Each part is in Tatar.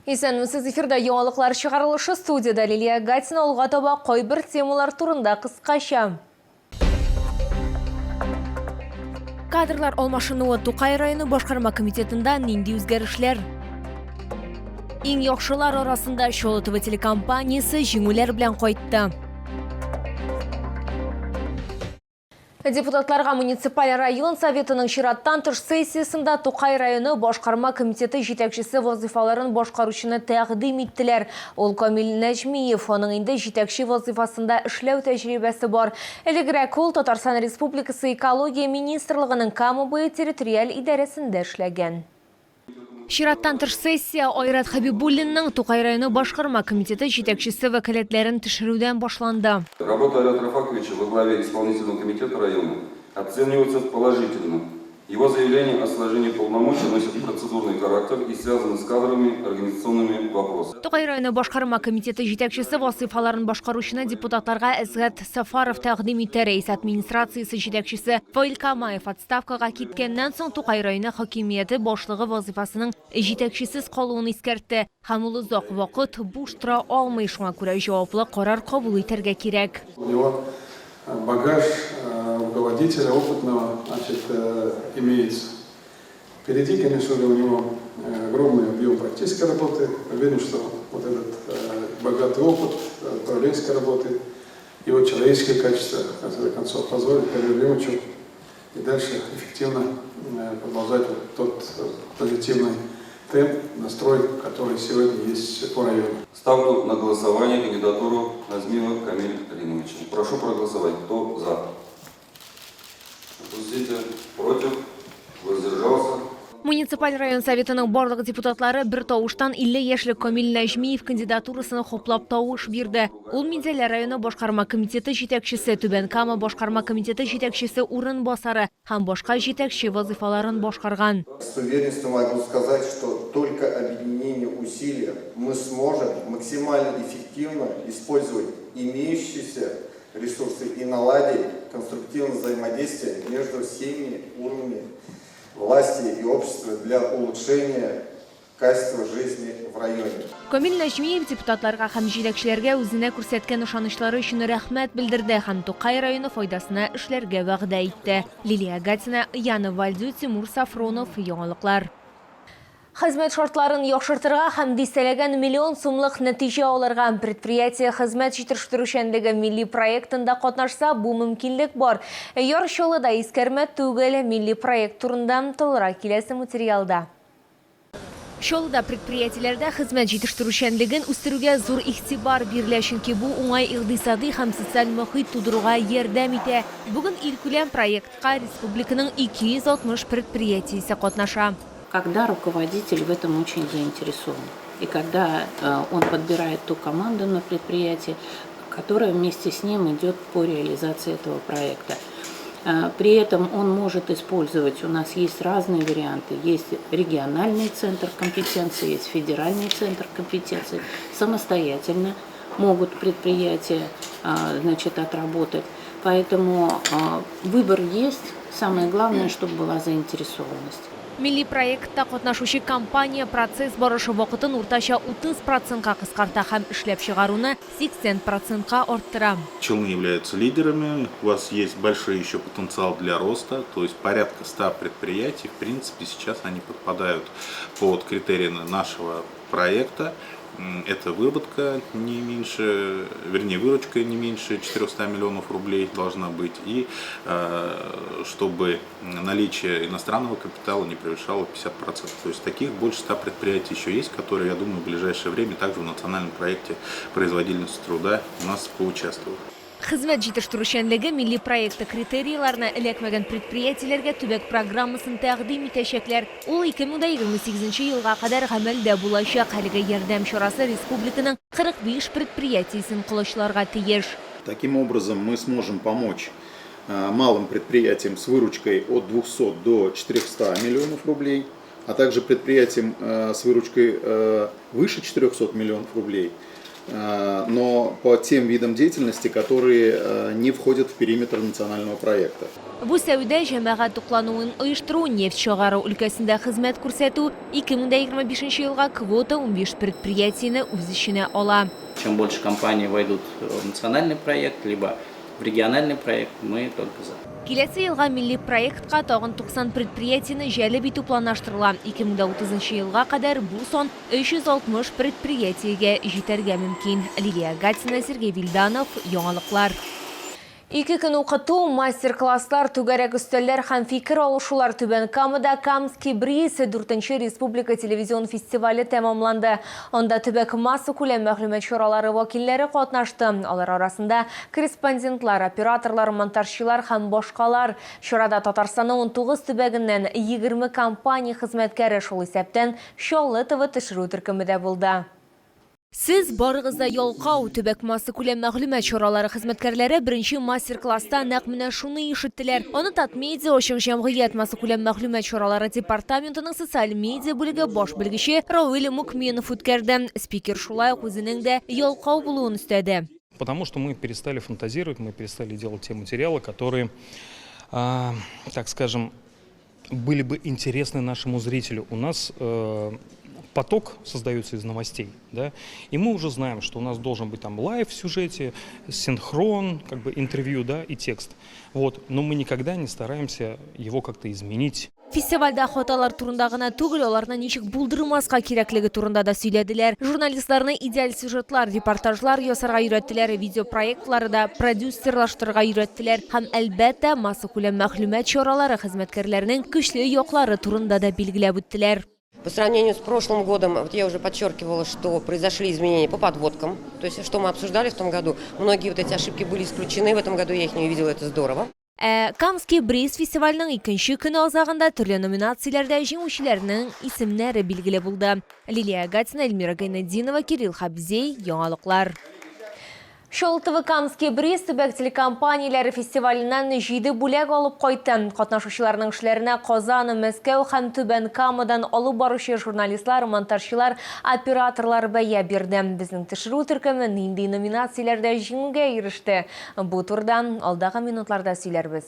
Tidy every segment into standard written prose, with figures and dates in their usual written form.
Исәнмесез, эфирда яңалыклар чыгарылышы, студиядә Лилия Гатина. Алга таба кайбер темалар турында кыскача. Кадрлар алмашынуы Тукай районы башкарма комитетында нинди үзгәрешләр? Иң яхшылар арасында Чаллы ТВ телекомпаниясе җиңүләр белән кайтты. Депутатларга муниципаль район советының чираттан тыш сессиясендә Тукай районы башкарма комитеты җитәкчесе вазыйфаларын башкаручыны тәкъдим иттеләр. Ул Камил Нәҗмиев, аның инде җитәкче вазыйфасында эшләү тәҗрибәсе бар. Элегрәк ул Татарстан Республикасы Экология министрлыгының Кама буе территориаль идарәсендә эшләгән. Чираттан тыш сессия Айрат Хәбибуллинның Тукай районы башкарма комитеты җитәкчесе вәкаләтләрен төшерүдән башланды. Работа Айрата Рафаковича во главе исполнительного комитета района оценивается положительно. Его заявление о сложении полномочий носит процедурный характер и связано с кадровыми, организационными вопросами. Тукай районы башкарма комитеты җитәкчесе вазыйфаларын башкаручыны депутатларга Әсгать Сафаров тәкъдим итте. Рәис администрациясе җитәкчесе Фаил Камаев отставкага киткәннән соң Тукай районы хакимияте башлыгы вазыйфасының җитәкчесез калуын искәртте. Һәм ул озак вакыт буш тора алмый, шуңа күрә җаваплы карар кабул итәргә кирәк. У него багаж руководителя опытного, значит, имеется. Впереди, конечно же, у него огромный объем практической работы. Уверен, что вот этот богатый опыт управленческой работы, его человеческие качества, в конце концов, позволит Камилю Леонидовичу и дальше эффективно продолжать вот тот позитивный темп, настрой, который сегодня есть по району. Ставлю на голосование кандидатуру Назмиева Камиля Римовича. Прошу проголосовать. Кто за? Опустите. Против? Воздержался? Муниципаль район советының барлык депутатлары бер тавыштан 50 яшьлек Камил Нәҗмиев кандидатурасын хуплап тавыш бирде. Ул Минзәлә районы башкарма комитеты җитәкчесе, Түбән Кама башкарма комитеты җитәкчесе урынбасары һәм башка җитәкче вазыйфаларын башкарган. С уверенностью могу сказать, что только объединение усилий мы сможем максимально эффективно использовать имеющиеся ресурсы и наладить конструктивное взаимодействие между всеми уровнями власти и общества для улучшения качества жизни в районе. Камил Нәҗмиев депутатларга һәм җитәкчеләргә үзенә күрсәткән ышанычлары өчен рәхмәт белдерде һәм Тукай районы файдасына эшләргә вәгъдә итте. Лилия Гатина, Яна Вальдю, Тимур Сафронов, Яңалыклар. Хезмәт шартларын яхшыртырга һәм дистәләгән миллион сумлык нәтиҗә алырга. Предприятие хезмәт җитештерүчәнлеге милли проектында катнашса, бу мөмкинлек бар. Яр Чаллыда искәрмә түгел, милли проект турында тулырак киләсе материалда. Чаллыда предприятиеләрдә хезмәт җитештерүчәнлеген үстерүгә зур игътибар бирелә, чөнки бу уңай икъдисадый һәм социаль мохит тудыруга ярдәм итә. Бүген илкүләм проектка республиканың 260 предприятиесе катнаша. Когда руководитель в этом очень заинтересован и когда он подбирает ту команду на предприятии, которая вместе с ним идет по реализации этого проекта. При этом он может использовать, у нас есть разные варианты, есть региональный центр компетенции, есть федеральный центр компетенции, самостоятельно могут предприятия, значит, отработать. Поэтому выбор есть, самое главное, чтобы была заинтересованность. Милли проектта катнашучы компания процесс барышы вакытын уртача 30 процентка кыскарта һәм эшләп чыгаруны 80 процентка арттыра. Челны являются лидерами, у вас есть большой еще потенциал для роста, то есть порядка 100 предприятий, в принципе, сейчас они подпадают под критерии нашего проекта. Это выработка не меньше, вернее, выручка не меньше 400 миллионов рублей должна быть, и чтобы наличие иностранного капитала не превышало 50%. То есть таких больше 100 предприятий еще есть, которые, я думаю, в ближайшее время также в национальном проекте производительности труда у нас поучаствуют. Хезмәт җитештерүчәнлеге милли проекты критерийларына эләкмәгән предприятиеләргә төбәк программасын тәкъдим итәчәкләр. Ул 2028 елга кадәр гамәлдә булачак. Әлеге ярдәм чарасы республиканың 45 предприятиесен колачларга тиеш. Таким образом, мы сможем помочь малым предприятиям с выручкой от 200 до 400 миллионов рублей, а также предприятиям с выручкой выше 400 миллионов рублей. но по тем видам деятельности, которые не входят в периметр национального проекта. Бу сәүдә, җәмәгать туклануын оештыру, нефть чыгару өлкәсендә хезмәт күрсәтү, 2025 елга квота 15 предприятиене үз эченә ала. Чем больше компаний войдут в национальный проект, либо в региональный проект, мы только за. Киләсе елга милли проектка тагын 90 предприятиене җәлеп итү планлаштырыла. 2030 елга кадәр бу сан 360 предприятиегә җитәргә мөмкин. Лилия Гатина, Сергей Вильданов, Яңалыклар. Ике көн укыту, мастер-класслар, түгәрәк өстәлләр һәм фикер алышулар Түбән Камада Камский бриз 4нче республика телевизион фестивале тәмамланды. Анда төбәк массакүләм мәгълүмат чаралары вәкилләре катнашты. Алар арасында корреспондентлар, операторлар, монтажчылар һәм башкалар. Чарада Татарстанның 19 төбәгеннән 20 компания хезмәткәре, шул исәптән Чаллы ТВ төшерү төркеме дә булды. Сез барыгыз да ялкау! Төбәк массакүләм мәгълүмат чаралары хезмәткәрләре беренче мастер-класста нәкъ менә шуны ишеттеләр. Аны Татмедиа ачык җәмгыять массакүләм мәгълүмат чаралары департаментының социаль медиа бүлеге баш белгече Равил Мукменов үткәрде. Спикер шулай ук үзенең дә ялкау булуын өстәде. Потому что мы перестали фантазировать, мы перестали делать те материалы, которые, так скажем, были бы интересны нашему зрителю. У нас поток создается из новостей, да, и мы уже знаем, что у нас должен быть там лайв в сюжете, синхрон, как бы интервью, да, и текст. Вот, но мы никогда не стараемся его как-то изменить. Фестивальдә хаталар турында гына түгел, аларны ничек булдырмаска кирәклеге турында да сөйләделәр. Журналистларны идеаль сюжетлар, репортажлар ясарга өйрәттеләр, видеопроектлары да продюсерлаштырырга өйрәттеләр һәм, әлбәттә, массакүләм мәгълүмат чаралары хезмәткәрләренең көчле яклары турында да билгеләп үттеләр. По сравнению с прошлым годом, вот я уже подчеркивала, что произошли изменения по подводкам. То есть, что мы обсуждали в том году, многие вот эти ошибки были исключены. В этом году я их не увидела, это здорово. Ә Камский бриз фестиваленең икенче көне азагында төрле номинацияләрдә җиңүчеләрнең исемнәре билгеле булды. Лилия Гатина, Эльмира Гайнетдинова, Кирилл Хабзей, Яңалыклар. Чаллы ТВ Камский бриз төбәк телекомпанияләре фестиваленнән 7 бүләк алып кайтты. Катнашучыларның эшләренә Казан, Мәскәү һәм Түбән Камадан алып баручы журналистлар, монтажчылар, операторлар бәя бирде. Безнең төшерү төркеме нинди номинацияләрдә җиңүгә иреште? Бу турыда алдагы минутларда сөйләрбез.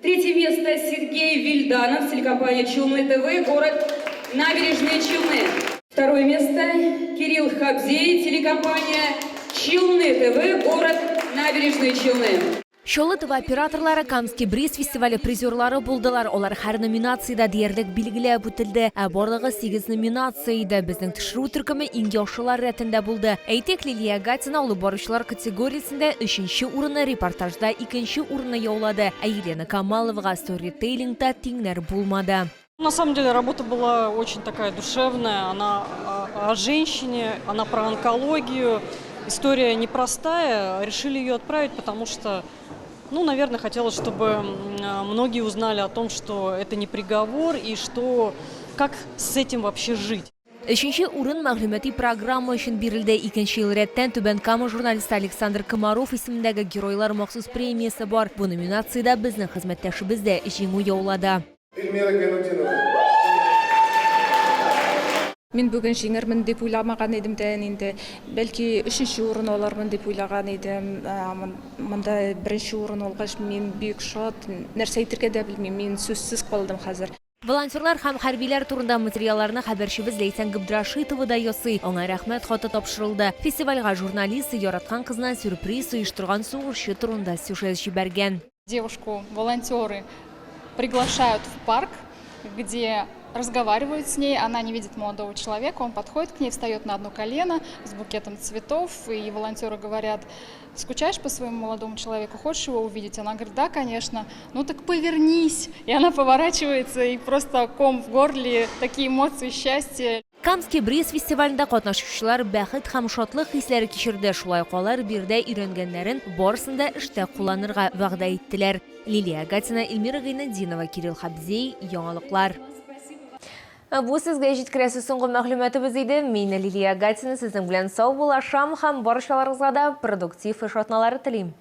Третье место Сергей Вильданов, телекомпания Челны ТВ, город Набережные Челны. Второе место Кирилл Хабзей, телекомпания Челны ТВ, город Набережные Челны. Чаллы ТВ операторлары Камский бриз фестивале призерлары булдылар. Алар һәр номинациядә диярлек билгеләп үтелде. Ә барлыгы 8 номинация иде. Безнең төшерү төркеме иң яхшылар рәтендә булды. Әйтик, Лилия Гатина алып баручылар категориясендә 3нче урынны, репортажда 2нче урынны яулады. Ә Елена Камаловага сторителлингта тиңнәр булмады. На самом деле работа была очень такая душевная, она о женщине, она про онкологию. История непростая, решили ее отправить, потому что, ну, наверное, хотелось, чтобы многие узнали о том, что это не приговор и что, как с этим вообще жить. Өченче урын мәгълүмати программа өчен бирелде. Икенче ел рәттән Түбән Кама журналисты Александр Комаров исемендәге Геройлар махсус премиясе бар. Бу номинациядә безнең хезмәттәшебез дә җиңү яулады. Эльмира Гайнутдинова. Мин бүген җиңермен дип уйламаган идем дә инде. Бәлки өченче урын алырмын дип уйлаган идем. Монда беренче урын алгач, мин бик шат. Нәрсә әйтергә дә белмим. Мин сүзсез калдым хәзер. Волонтерлар һәм хәрбиләр турында материалларны хәбәрчебез Ләйсән Габдрашитова да ясый. Аңа рәхмәт хаты тапшырылды. Фестивальгә журналист яраткан кызына сюрприз оештырган сугышчы турында сюжет җибәргән. Девушку волонтеры приглашают в парк, где разговаривают с ней, она не видит молодого человека, он подходит к ней, встает на одно колено с букетом цветов, и волонтеры говорят: скучаешь по своему молодому человеку, хочешь его увидеть? Она говорит: да, конечно. Ну так повернись. И она поворачивается, и просто ком в горле, такие эмоции, счастье. Камский бриз фестивалендә катнашучылар бәхет һәм шатлык хисләре кичерде. Шулай ук алар биредә өйрәнгәннәрен барысын да эштә кулланырга вәгъдә иттеләр. Лилия Гатина, Эльмира Гайнетдинова, Кирилл Хабзей, Яңалыклар. Бу сезгә җиткерәсе соңгы мәгълүматыбыз иде. Мин Лилия Гатина сезнең белән сау булашам һәм барчаларыгызга да продуктив эш атналары телим.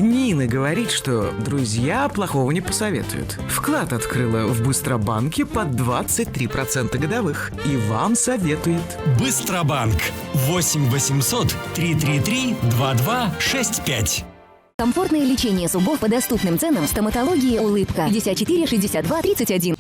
Нина говорит, что друзья плохого не посоветуют. Вклад открыла в Быстробанке под 23% годовых. И вам советует. Быстробанк. 8 800 333 2265. Комфортное лечение зубов по доступным ценам в стоматологии «Улыбка». 54 62 31.